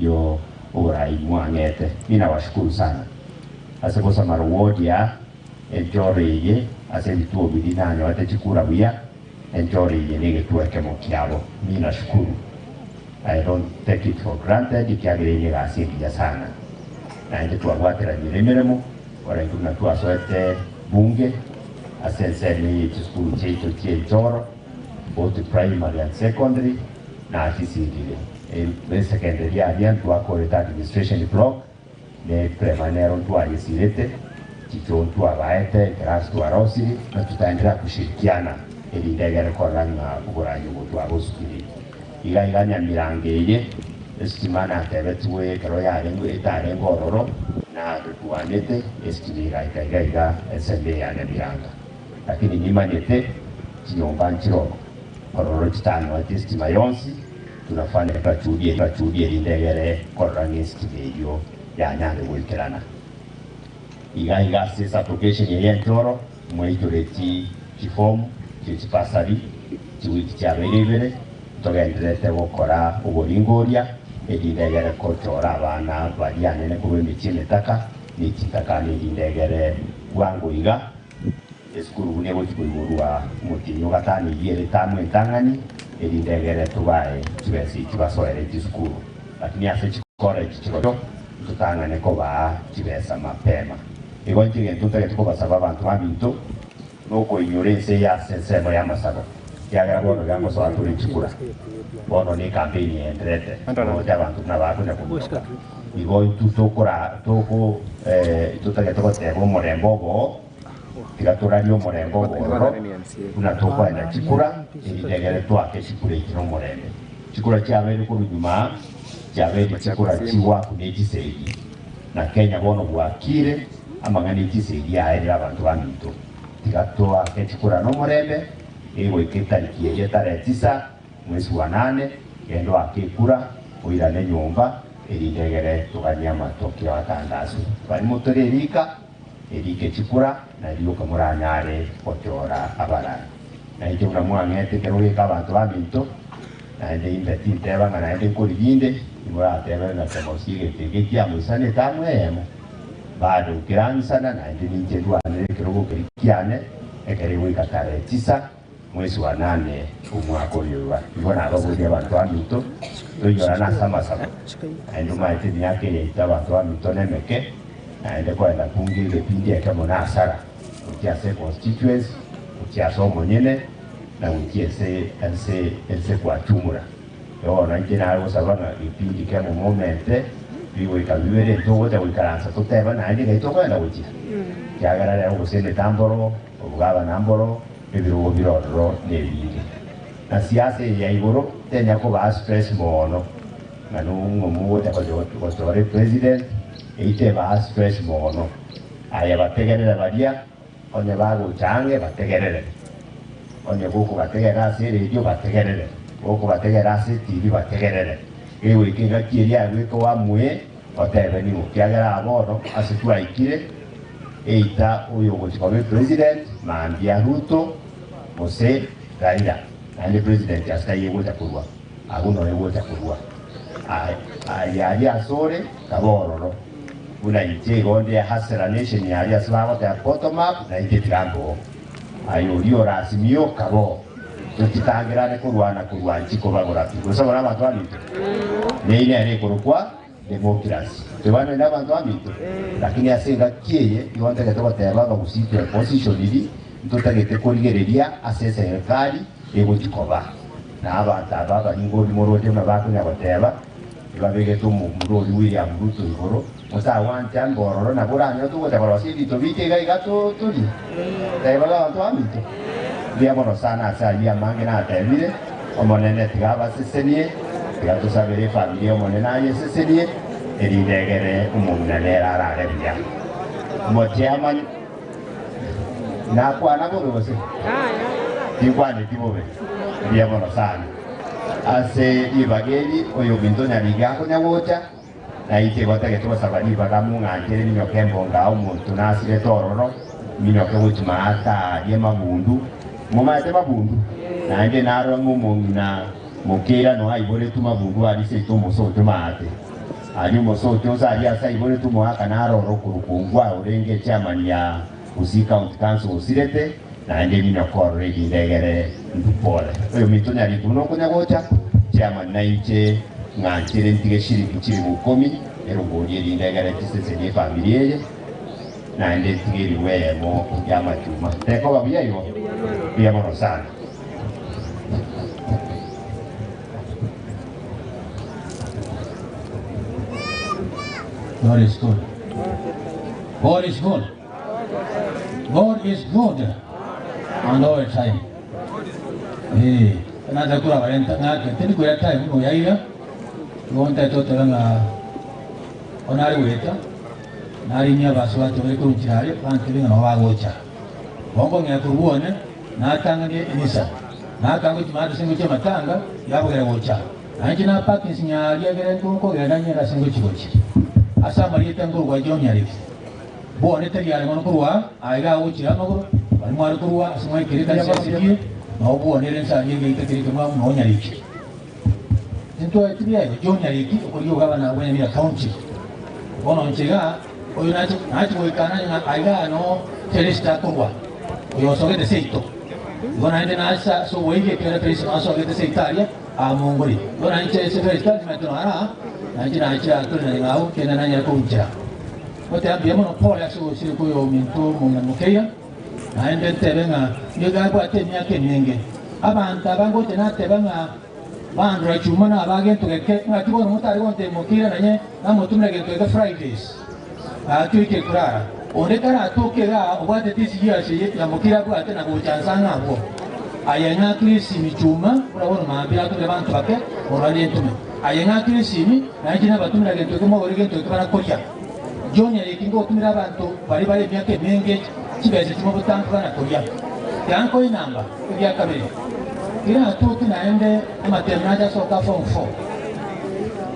Yo oborai mwang'ete. Mi nawashukuru sana ase gosamara ward ya enchoro eye ase ebituo biria nanyorete chikura buya, enchoro eye negetuo ekemo kiabo. Mi nashukuru. I don't take it for granted ekiagera eye negasi engiya sana. Naende twabwateranirie emeremo ore intwe buna twasoete bunge ase ensemo eye chisukuru chiaito chi'enchoro both primary and secondary nachisirire. Esecondary aria ntwakorete administration block ne primary nero ntwayesirete chichoo ntwabaete eclass twarosirie na tutaendelea kushirikiana erinde egere korora ng'a oborayi obo twabosukire. Iga iga Nyamirango eye esitima natebetigwe ekero yarenge etarenge ororo na totwanete esitima egaika iga iga ensemo eye ya Nyamirango. Lakini nimanyete chinyomba nchiro ororo chitanyoete esitima yonsi, tunafanya twachudie twachudie erinde egere korora ng'a esitima eyio yanyare goikerana. Iga iga ase esublocation eye enchoro mwaichoreti chifomu chie chibasari chiwiki chiabeire ibere, ntogendererete gokora oboringoria erinde egere kochora abana baria anene korwa emechie emetaka ne chintakana erinde egere bwango iga Esukuru buna egochia koigorwa omotienyi o gatano eyio ere etamu entang'ani, erinde egere tobae chibesa echi basoere chisukuru. Lakini ase chicollege chirochio ntotang'ane kobaa chibesa mapema. Igo inche egento ntagete kobasaba abanto baminto nokoinyora ense eye ase ensemo y'amasabo, ekiagera bono iga ngosoa tore chikura. Bono ne ecampaign eenderete, oroche abanto buna bakonya kominyoka. Igo intwe tokora toko totagete goteba omorembe oboo, Tiga torarie omorembe obororo buna tokoenda chikura, erinde egere toake chikura echi nomorembe. Chikura chiabeire korwa nyuma aa, chiabeire chikura chigoakwa ne chisegi, na Kenya bono bwakire amang'ana e chisegi aerire abanto baminto. Tiga toake chikura nomorembe, egoika etariki eria tarehe tisa, mwesi wa nane, genda oake ekura, oirane nyomba, erinde egere toganie amatokeo atangaswe. Barimo tore erika. Erike chikura, na rioka moranyare gochora abarai. Na inche buna mwang'ete ekero goika abanto baminto, naende imbe tinteba ng'a naende nkorigia inde, timoratebe ng'a kemosi egento eke kiamoisanete amo eyemo, bado nkerang'isana, naende ninche ndwanere ekerogo keria kiane, ekero egoika tarehe tisa, mwesi wa nane omwaka oyo iga. Igo nababorie abanto baminto, toinyorane ase amasabo, naende omaete emiaka eye yaito abanto baminto nemeke, naende koenda kunga egepindi ekemo nasara, gochia ase econstituency, gochia ase omonyene, na gochia ense ense ense kwachumura. Bono inche nare gosaba ng'a gepindi kemo momente, bigoika bibere ntogocha goikaransa totebe naende ng'ai tokoenda gochia, ekiagera rero gose emetamboro, obogabana mboro, Ebirogo bire ororo nebinge, na siasa eye ya igoro tenya kobaa stress moono, ng'a nong'o mogocha gochora epresident, eyio tebaa stress moono. Aye bategerere baria, onye bagocha ang'e bategerere, onye gokobategerera ase eredio bategerere, gokobategerera ase etibi bategerere, egoika engaki eria yaye goika oamue otebe ning'o, kiagera aa bono ase twaikire, Eita oyo ogochia koba epresident mambia Ruto gose Raila naende president ase taiyo egocha korwa abwo noyo egocha korwa aye aria asore kabe ororo buna inche igo nde hustler nation aria ase bagoteba bottom up nainche tiga mboo aye oria orasimie kabe oo totitangerane korwana korwa nchi kobagora pi gose bono abanto baminto neyi nere ekorokwa Democracy. Tobane nabanto baminto, lakini ase engaki eye nigo ntagete goteba abagusii twe positioniri, ntotagete korigereria ase eserekari egochi koba. Na abanto aba abaringori moroche buna bakonya goteba, ebabegete omomura oria William Ruto igoro, motagwancha mbororo nabo oranyore togocha korosia ebinto biaito iga iga torie. Teba abanto baminto, mbuya mono sana ase ayio amange natebire. Omonene tiga abasesenie, tiga tosabere efamiri y'Omonene ayesesenie, erinde egere omong'ina nere arare buya. Omochairman nakwana bobe gose? Tinkwaneti bobe. Mbuya mono sana. Ase ribaga eri oyominto Nyarige akonya gocha, na inche igo ntagete gosaba ribaga mong'anchere minyoke embonga aa omonto nasirete ororo, minyoke gochia maata aria mabundu. Momaete mabundu? Naende narora ng'a omong'ina mokeira noyo aiboretwe mabundu aria seito omosocho maate. Aria omosocho onsi aria ase aiboretwe omogaka naro ore okorokwa Ongwae orenge echairman ya Gusii County Council osirete, naende eminoko ororo erinde egere intwe pole. Oyominto Nyariki buna okonya gocha, chairman nainche ng'anchere ntige shilingi chilifu ikomi erongori erinde egere chiseseni efamiri eye, naende ntige elifu eyemo y'amachuma. Tekoba buya igo? Mbuya mono sana. God is good. God is good. God is good and all the time. Eh, naza kurabarenta ng'ake tindi kwira time oyaira igo ntaete goteba ng'a onare goeta narinyia abasubati bare korwa nchera aria bantebie ng'a nabo bagocha. Bono nkong'ea korwa one natang'anie emisa natanga chimaato ase ngochia amatanga yabogera gocha. Na inche napake ensinyo aria egere nkogenda ng'ende ase ngochia gochia ase amarieta nkorwa John Nyariki. Bwone tari are mono korwa aa iga agochira amagoro, baria mware korwa ase mwaikire ekanisa esirie, nao bwone ere ense aria egeita keria ekemwamu nao Nyariki. Intwe tibiaye John Nyariki okorigia obogabana bwa Nyamira County. Bono inche iga oyo nache nache goika nanye ng'a aiga noo Felista akorwa, oyo osogete seito. Igo naende nacha ase oboibi ekiagera Felista noo asogete seito aria aa mongori. Igo nainche ase Felista nimanyete nonya aa, nainche nachire aa tore na nyang'au kende nanyare kounchera. Goteba mbuya mono pole ase ogosira kw'oyominto omong'ina mokeira, naende ntebe ng'a nigo abwate emiaka emenge. Abanto aba ngocha nateba ng'a bandora chuma na aba gento geke, ng'aki bono motari gontebia mokeira nanye namotomera gento geke Fridays, gaki oikire korara. Onde karatoke igaa obwate tisi years eye ya mokeira abwate na gocha nsa ng'a abwo. Aye ng'akire esimi chuma buna bono mambia atomire abanto bake orwanie ntume. Aye ng'akire esimi, na inche nabatumera gento eke mogore gento eke barakoria. John Eric ngotumire abanto baria bare emiaka emenge chibesa chimo botambe banakoria. Tiga nkoe enamba eria kabere. Tiratoki naende amatemo nache asoka form four.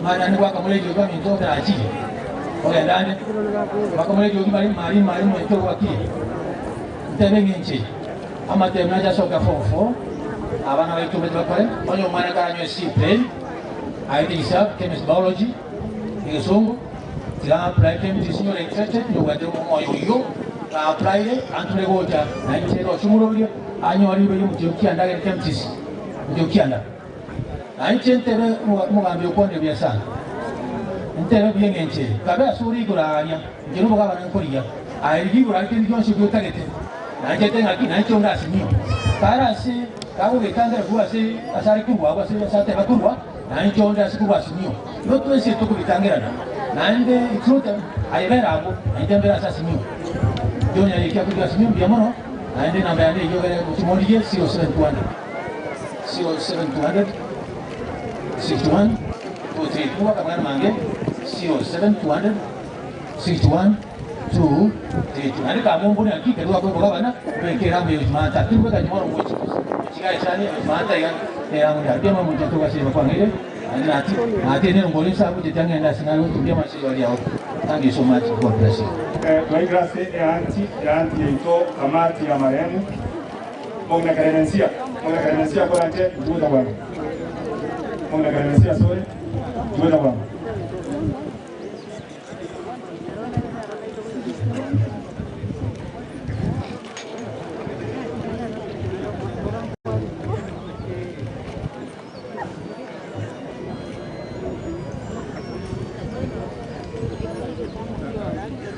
Mani naende gwakamora eriogi baminto otarachire. Ogenda ande. Gwakamora eriogi mari mari mari moike gwakire. Ntebe eng'encho eye. Amatemo nache asoka form four. Abana baito mbache bakore. Onye omwana karanywe C plain, aete hisabu, chemistry, biology, egesongo. Tiga apply KMTC ore interested nobwate omoyo oyio ga applyre anture gocha nainche roche omoroberio anyore ribaga omochie okianda agende KMTC omochie okianda nainche ntebe omogambi okwanire buya sana ntebe buya eng'encho eye kabe ase ore igoro aaria inche nobogabana nkorigia aye rigia igoro aria kende gionsi oki otagete nainche ng'aki nainche onde asimio kare ase kagogetangera korwa ase ase are korwa abwo ase ase ateba korwa Nainche onde ase korwa Asimio, igo twensi tokobitangerana, naende intwe aye bera abwo, nainche mbere ase Asimio. John Nyariki akorwa Asimio, mbuya mono, naende enamba yane eyio egere gochia mondigie, 07200 07200 61 232 Bwaka amang'ana mange, 07200 61 232 Naende kamombune naki ekero gwakoigwa gabana, obeke eramu ya Jumatatu, tiri kobeka nyuma oro gochi gochiga esani ya Jumatatu iga eramu ya mbuya mono omonto ase bakwang'eire naende nati natenire ngore inse abwo gochia ng'ende ase nare gotumbia amache igoro riao. Thank you so much. God bless you. Twaikire ase eanti, eanti yaito kamati ya marehemu Mong'ina Clemencia, Mong'ina Clemencia koranche ntugocha bwango. Mong'ina Clemencia asore ntugocha bwango.